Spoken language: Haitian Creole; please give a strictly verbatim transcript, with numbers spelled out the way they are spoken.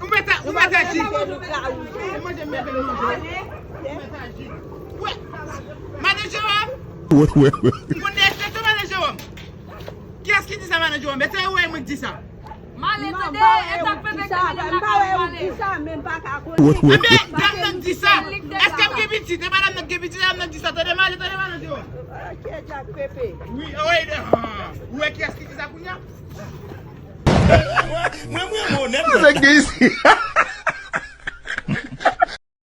Ou mèt a, ou mèt aji. Se manje m mete manje. Ou mèt aji. Wè. Madan Jewòm. Wè, wè, wè. Moun de ekspekte madan Jewòm. Kiyès ki di sa, madan Jewòm? E se ou e mwen ki di sa. Male, tande, e tak pepe ki mete m lakay ou, male. Wè, wè, wè. Ebyen, dam nan di sa. Èske m gen pitit? E pa dam nan gen pitit, dam nan di sa. Tande, male, tande, madan Jewòm. Wi, wi, ah. Ou wè kiyès ki di sa kounye a? Mwen, mwen, mwen, onèt. Sa k gen isi?